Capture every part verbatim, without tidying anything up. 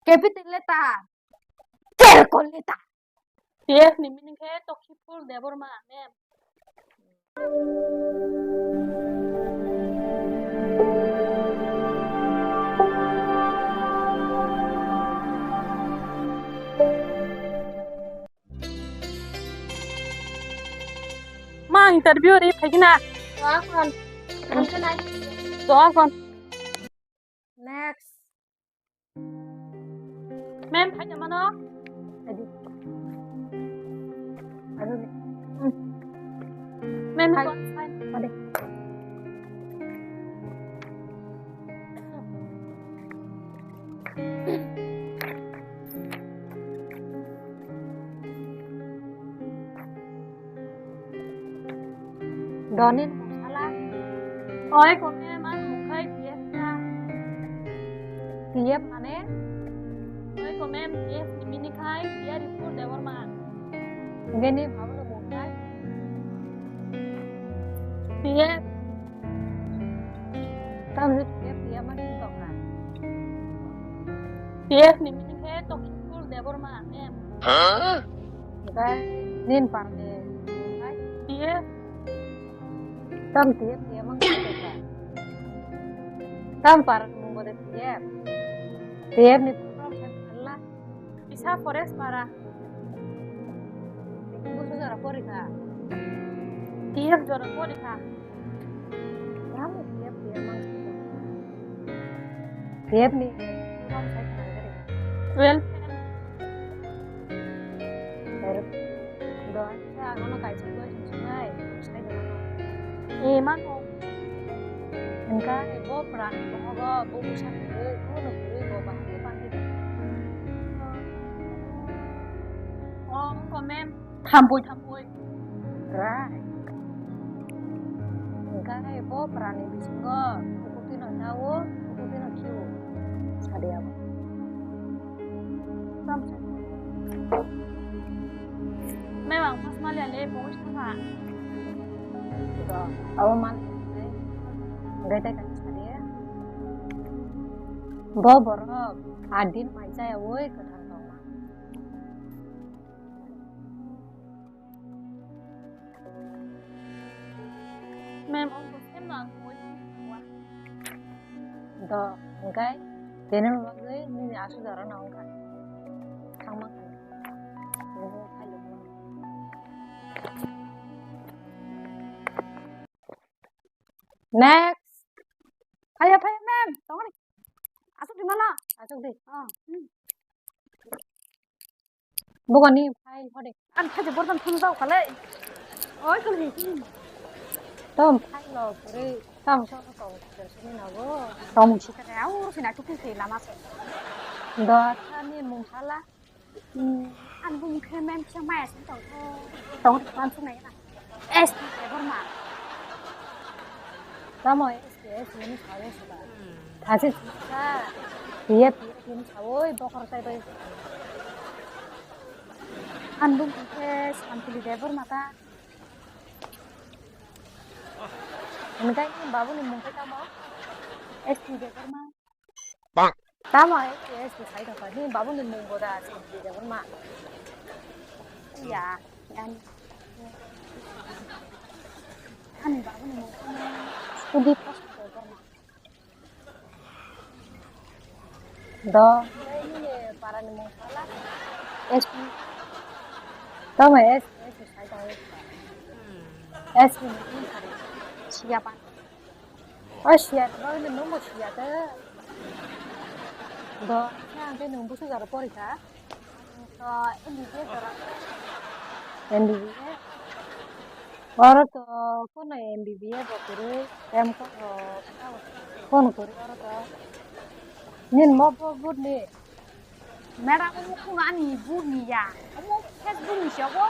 Capital letter. Terko letter. T F ni meaning khe Tokhipur Debbarma, ma'am. Ma interview ri phaikna. Doakhon. Doakhon. Next. Ma'am, phaikna mano? Adi. Adi. Ma'am, hai. Kon sign. Adi. Donin mung sala. Oi, kome man mukhai T F na. T F mane? Oi, kome T F ni mini khai, T F Ripur Debbarma. Gini babu lo mukhai. T F. Tam T F, T F mane tokra. T F ni mini khe Tokhipur Debbarma, ma'am. Hah? Oke, nin parni. T F. Tam T F, T F mang khe ka. Tam par mung bode T F. T F ni program khe phala. Bisa forest para. Busu jora porikha. T F jora porikha. Kamu T F, T F mang. T F ni. Welfare. Do, ano kaisa ko sunai, sai do. E, mano. Engka bo pran bohogo bo busa kwrwi, bo no kwrwi, bo bahai pandi. O, wngkha ma'am. Thampui, thampui. Right. Engka bo pran ni bisingo, bukti no nao, bukti no khiu. Sadi abo. Ma'am, ang pas mali ale, bongo sitha. Abo man. Engka tai kan sadi. Bo borok. Adin mai chaya oi kwthang tongma. Ma'am, ang bo sem na ang oi wa. Do, engkai, tene bagwi nini asu jora na ongka. Thangma kha. Next. Phaya, phaya, ma'am. Tongani. Asuk di mana? Asuk di. Oh. Hmm. Bokani file hode. Ang khaje bordan thum jao khale. Oi, kuli. Tom file lo, puri. Tom so so to, sini na go. Tom si kare, au, sina tuku si lama se. Do, thani mung sala. Hmm, ang bumung khe mem kisa maya sing tong kho. Tong kho, ang sung nai na. S T Debbarma. Tamo S T, S T ni sawo suka. Thasi suka. Piye, piye, piye ni sawo, bokhor tai bai. Ang bumung khe Santuli Debbarma ta. Hwnkhai ni babuni mung khe tamo? S T Debbarma. Tamo S T, S T sai thangkha. Ni babuni mung bo da S T Debbarma. Ya, ani, ani babuni mung khe Sudip Debbarma. Do, nini parani mung sala? S P. Tamo S P, S P sai tong. S P ni mung sala. Siya pa. O siya, do, ini nunggu siya te. Do, siya angke nunggu sujar porikha. To, M B B S ora. M B B S. Oro to kono M B B S bo kwrwi, M ko ro, kono kwrwi oro to. Nin mo bo but ni. Madam, omo kono ani but ni ya. Omo Facebook ni siya bo.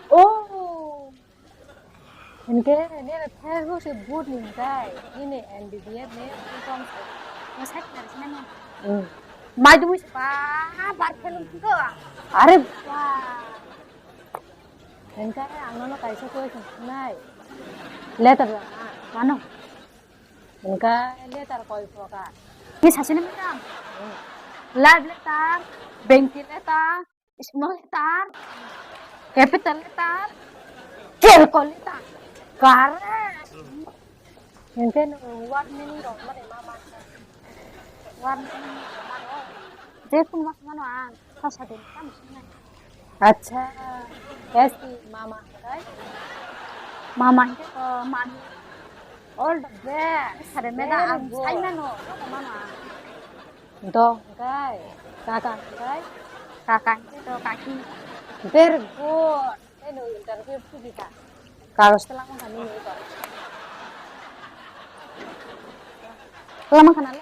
Oh. Hingke nini Facebook se but ni hingkai, nini M B B S ni form se. Mo sai khna risi nani. Hmm. Mai dumi se ba bar phelung thiko. Are ba. Hingke ang nono kaisa question nai. Letter da na? Mano. Hingke letter koi proka? Ni sasini madam. Hmm. Love letter, ventilator, small letter, capital letter, calculator. Correct. Hingke nwng word meaning rok mani ma mano? Word meaning rok mano? Je kunu ma mano ang, sasa din kam sinai. Acha, yes, mama, right? Mama hingke to mami. All the best. Sare meda ang sai mano, mano ang. Do hingke, kaka hingke, kaka hingke to kaki. Very good. Tei nwng interview phuji kha. Kagoj twlangma kha nini iko. Twlangma kha nani?